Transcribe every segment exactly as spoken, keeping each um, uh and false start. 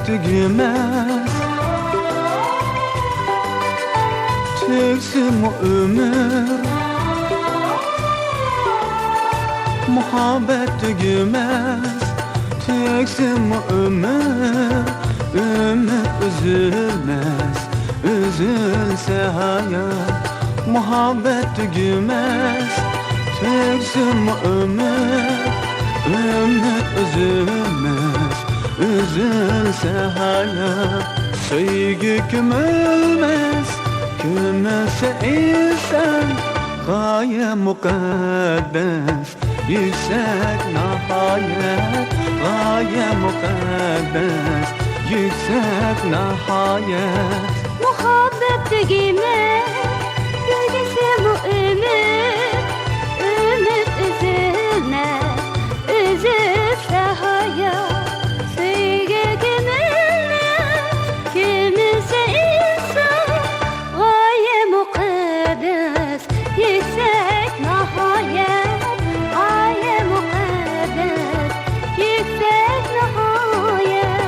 تۈگىمەس، تۈگسىمۇ ئۆمۈر، مۇھەببەت تۈگىمەس، تۈگسىمۇ ئۆمۈر، ئۈمىد ئۈزۈلمەس، ئۈزۈلسە ھايات. مۇھەببەت تۈگىمەس، تۈگسىمۇ ئۆمۈر، ئۈمىد ئۈزۈلمەس، ئۈزۈلسە ھايات. سۆيگۈ كۆمۈلمەس، كۆمۈلسە ئىنسان، غايە مۇقەددەس، يۈكسەك ناھايەت، غايە مۇقەددەس، يۈكسەك ناھايەت. مۇھەببەت تۈگىمەس، تۈگىسىمۇ ئۈمىد، ئۈمىد ئۈزۈلمەس، ئۈزۈلسە ھايات. سۆيگۈ كۆمۈلمەس، كۆمۈلسە ئىنسان، غايە مۇقەددەس، يۈكسەك ناھايەت، غايە مۇقەددەس، يۈكسەك ناھايەت.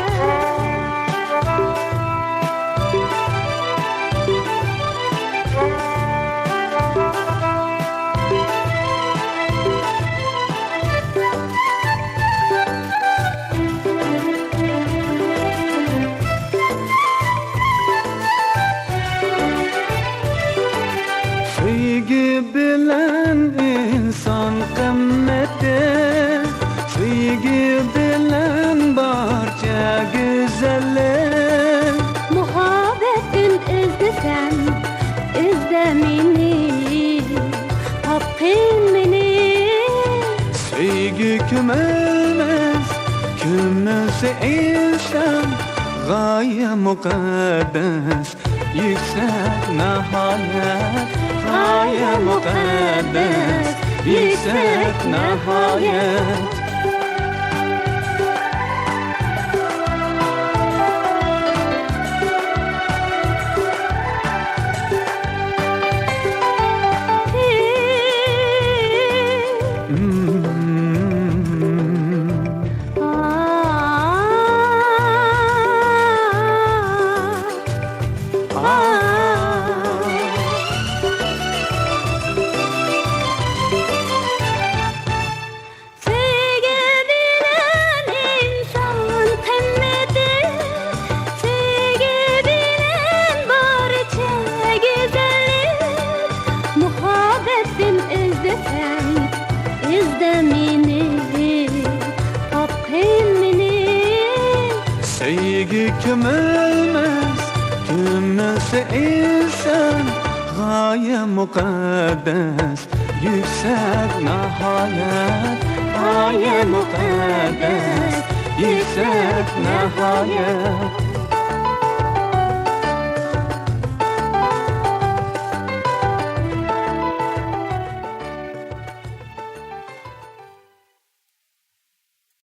سۆيگۈ بىلەن ئىنسان قىممىتى، سۆيگۈ بىلەن بارچە گۈزەللىك. مۇھەببەتتىن ئىزدىسەم، ئىزدە مېنى، تاپقىن مېنى. سۆيگۈ كۆمۈلمەس، كۆمۈلسە ئىنسان، غايە مۇقەددەس، يۈكسەك ناھايەت، غايە مۇقەددەس، يۈكسەك ناھايەت. سۆيگۈ بىلەن ئىنسان قىممىتى، سۆيگۈ بىلەن بارچە گۈزەللىك. مۇھەببەتتىن ئىزدىسەم، ئىزدە مېنى، تاپقىن مېنى. سۆيگۈ كۆمۈلمەس، كۆمۈلسە ئىنسان، غايە مۇقەددەس، يۈكسەك ناھايەت، غايە مۇقەددەس، يۈكسەك ناھايەت.